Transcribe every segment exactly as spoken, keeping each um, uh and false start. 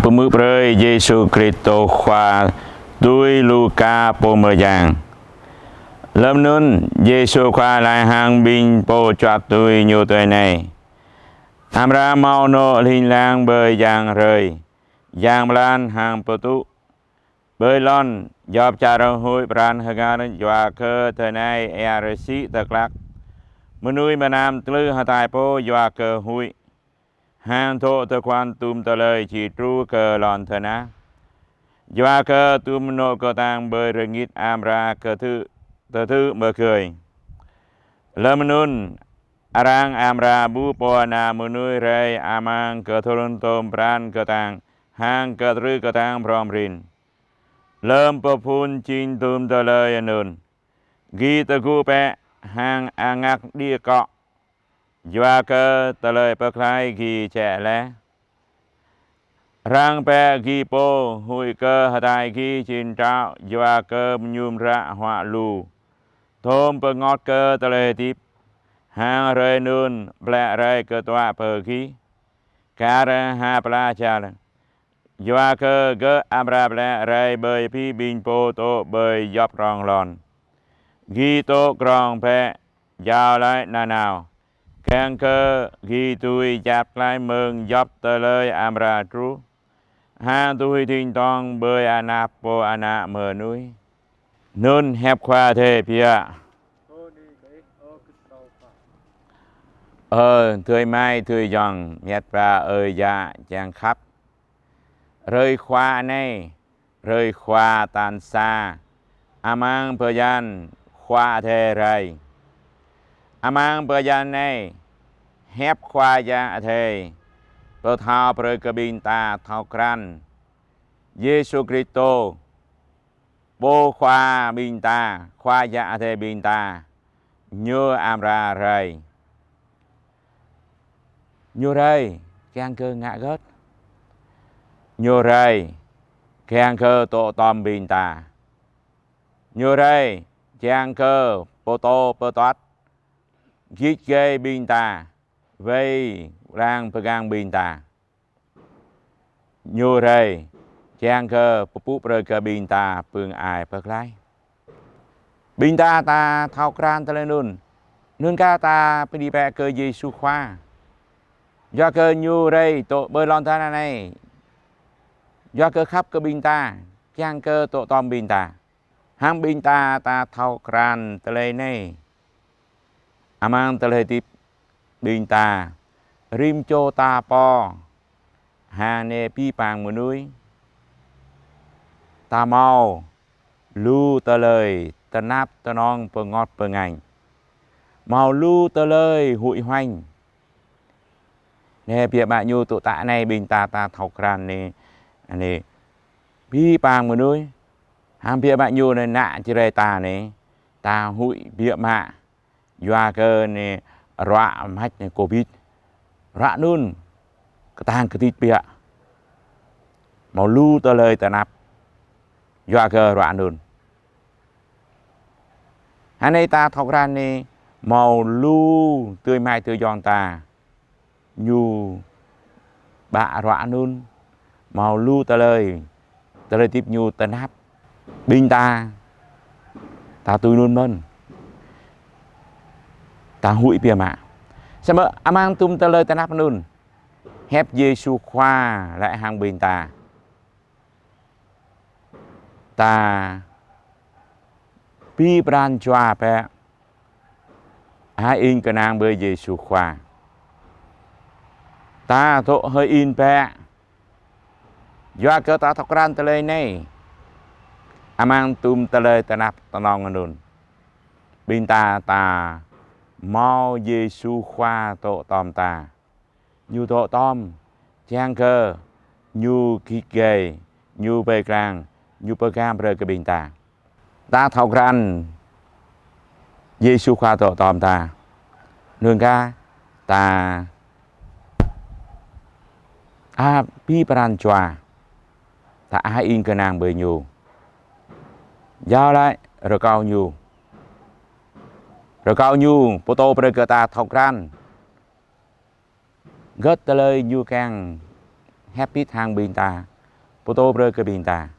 Pơmưk brơi Yêsu Kristô Khua tui Luka pô mơyang. Lơm anŭn, Yêsu Khua laĭ hăng ƀing pô čuăt tui Ñu tui anai: Amra hmâo anŏ hling hlang ƀơi yang hrơi, yang blan hăng pơtŭ. Ƀơi lŏn, djŏp čar huĭ pran hơngah yua kơ tơnai ia rơsĭ tơklăk. Mơnuih mơnam tlưh hơtai pô yua kơ huĭ, hăng dŏ tơguan tum tơlơi či truh kơ lŏn tơnah. Yua kơ tum anŏ kơtang ƀơi rơngit amra kơtư̆, tơtư̆ mơgơi. Lơm anŭn, arăng amra ƀuh Pô Ană Mơnuih rai amăng kơthul tôm pran kơtang hăng kơtrưh kơtang prong prin. Lơm pơphun jing tum tơlơi anŭn, gih tơgŭ bĕ hăng angak đĭ akŏ, yua kơ tơlơi pơklaih gih jĕ laih. Răng bĕ gih pô, huĭ kơ hơtai gih jing trăo, yua kơ mơñum ră huă lu. Tôm pơngot kơ tơlơi hơdip, hăng hrơi anŭn ƀlĕ rai kơtuă pơ gih. Kar ha pla jal, yua kơ gơ̆ amra ƀlĕ rai ƀơi abih ƀing pô dŏ ƀơi djŏp rŏng lŏn. Gih dŏ krŏng bĕ, iâu laĭ nanao, kiăng kơ gih dưi djăp glaĭ mơ̆ng djŏp tơlơi amra truh, hăng dưi ding dŏng ƀơi anăp Pô Ană Mơnuih. Anŭn hiăp Khua Adai biă. Ơ adơi amai adơi ayŏng, met wa ơi yă čang khăp. Hrơi Khua anai, hrơi Khua tal sa amăng bơyan Khua Adai rai. Amăng bơyan anai, hiăp Khua Yang Adai pơthâo brơi kơ ƀing ta thâo krăn Yêsu Kristô, Pô Khua ƀing ta, Khua Yang Adai ƀing ta, Ñu amra rai. Ñu rai kiăng kơ ngă hơget? Ñu rai kiăng kơ dŏ tŏm ƀing ta. Ñu rai kiăng kơ pơtô pơtuăt, git gai ƀing ta, wai lăng pơgang ƀing ta. Ñu rai kiăng kơ pơpŭ brơi kơ ƀing ta pưng ai pơklaih. Ƀing ta ta thâo krăn tơlơi anŭn. Anŭn kah ta pơđĭ bĕ kơ Yêsu Khua. Yua kơ Ñu rai dŏ ƀơi lŏn tơnah anai, yua kơ khăp kơ ƀing ta, kiăng kơ dŏ tŏm ƀing ta. Hăng ƀing ta ta thâo krăn tơlơi anai. Amăng tơlơi hơdip ƀing ta, rĭm čô ta pô, hăng anai abih bang mơnuih, ta hmâo lu tơlơi tơnap tơnong pơngot pơngañ. Hmâo lu tơlơi huĭ hoañ. Anai biă mă ñu tŭ tă anai ƀing ta ta thâo krăn anai, anai abih bang mơnuih, hăng biă mă ñu anai ană Jrai ta anai, ta huĭ biă mă. Yua kơ anai ruă mă anai covid. Ruă anŭn kơtang kơtit biă. Hmâo lu tơlơi tơnap yua kơ ruă anŭn. Anai ta thâo krăn anai hmâo lu adơi amai adơi ayŏng ta, ñu ƀă ruă anŭn, hmâo lu tơlơi, tơlơi hơdip ñu tơnap. Ƀing ta, ta tui anŭn mơ̆n, ta huĭ biă mă. Samơ̆ amăng tum tơlơi tơnap anŭn, hiăp Yêsu Khua laĭ hăng ƀing ta, ta abih pran jua bĕ, hơĭn kơnang ƀơi Yêsu Khua. Ta dŏ hơĭn bĕ. Yua kơ ta thâo krăn tơlơi anai, amăng tum tơlơi tơnap tơnong anŭn, ƀing ta ta hmâo Yêsu Khua dŏ tŏm ta. Ñu dŏ tŏm, kiăng kơ Ñu git gai, Ñu wai lăng, Ñu pơgang brơi kơ ƀing ta. Ta thâo krăn Yêsu Khua dŏ tŏm ta. Anŭn kah ta abih pran jua, ta hơĭn kơnang ƀơi Ñu. Iâu laĭ rơkâo Ñu. Rơkâo Ñu pơtô brơi kơ ta thâo krăn hơget tơlơi Ñu kiăng hiăp pit hăng ƀing ta, pơtô brơi kơ ƀing ta.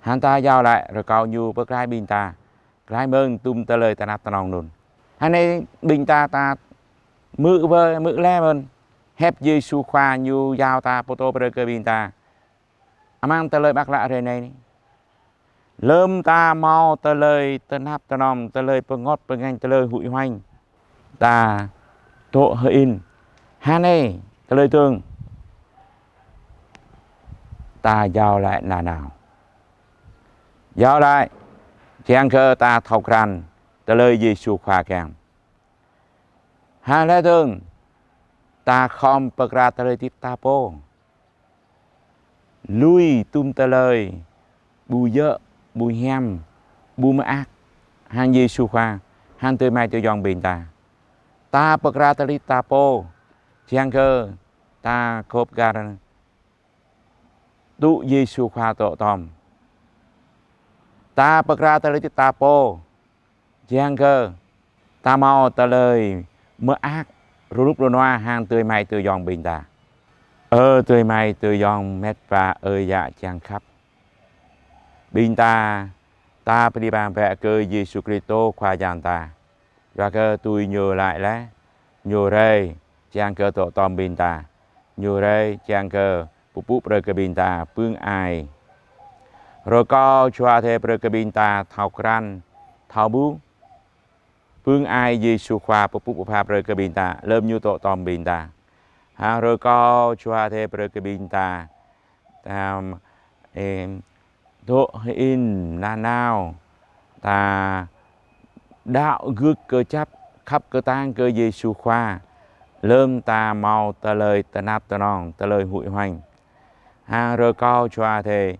Hăng ta iâu laĭ rơkâo ñu pơklaih ƀing ta, klaih mơ̆ng tum tơlơi tơnap tơnong anŭn. Hăng anai ƀing ta ta hmư̆ bơ, hmư̆ laih mơ̆n, hiăp Yêsu Khua ñu iâu ta pơtô brơi kơ ƀing ta. Amăng tơlơi mơak klă hrơi anai, lơ̆m ta hmâo tơlơi tơnap tơnong, tơlơi pơngot pơngañ, tơlơi huĭ hoañ, ta dŏ hơĭn. Hăng anai, tơlơi dơ̆ng, ta iâu laĭ nanao. Iâu laĭ, kiăng kơ ta thâo krăn tơlơi Yêsu Khua kiăng. Hăng laih dơ̆ng, ta khŏm pơkra tơlơi hơdip ta pô. Lui tum tơlơi ƀu djơ̆, ƀu hiam, ƀu mơak hăng Yêsu Khua, hăng adơi amai ayŏng ƀing ta. Ta pơkra tơlơi hơdip ta pô, kiăng kơ ta khŏp găr tŭ Yêsu Khua dŏ tŏm. Ta pơkra tơlơi hơdip ta pô, kiăng kơ ta hmâo tơlơi mơak rơnŭk rơnua hăng adơi amai ayŏng ƀing ta. Ơ adơi amai ayŏng met wa ơi yă čang khăp. Ƀing ta, ta pơđĭ bang bĕ kơ Yêsu Kristô Khua Yang ta. Yua kơ tui ñu laĭ laih, ñu rai kiăng kơ dŏ tŏm ƀing ta. Ñu rai kiăng kơ pơpŭ brơi kơ ƀing ta pưng ai. Rơkâo Jua Adai brơi kơ ƀing ta thâo krăn, thâo ƀuh pưng ai Yêsu Khua pơpŭ pơpha brơi kơ ƀing ta, lơ̆m ñu dŏ tŏm ƀing ta. Hăng rơkâo Jua Adai brơi kơ ƀing ta, ta, ê, dŏ hơĭn nanao, ta đaŏ gưt kơčăp, khăp kơtang kơ Yêsu Khua, lơ̆m ta hmâo tơlơi tơnap tơnong, tơlơi huĭ hoañ. Hăng rơkâo Jua Adai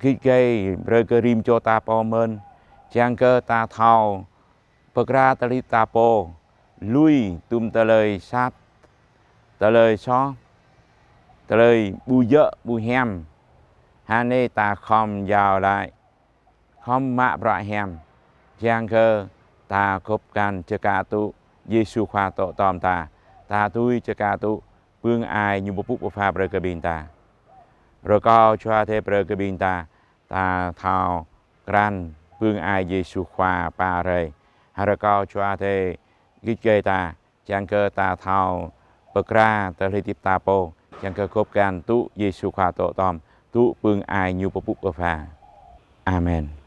git gai brơi kơ rĭm čô ta pô mơ̆n, kiăng kơ ta thâo pơkra tơlơi hơdip ta pô, lui tum tơlơi sat, tơlơi soh, tơlơi ƀu djơ̆ ƀu hiam. Hăng anai ta khŏm iâu laĭ, khŏm mă bruă hiam, kiăng kơ ta khŏp găn čơkă tŭ Yêsu Khua dŏ tŏm ta, ta dưi čơkă tŭ pưng ai ñu pơpŭ pơpha brơi kơ ƀing ta. Rơkâo Jua Adai brơi kơ ƀing ta, ta thâo krăn pưng ai Yêsu Khua pă rai. Hăng rơkâo Jua Adai git gai ta, kiăng kơ ta thâo pơkra tơlơi hơdip ta pô, kiăng kơ khŏp găn tŭ Yêsu Khua dŏ tŏm, tŭ pưng ai ñu pơpŭ pơpha. Amen.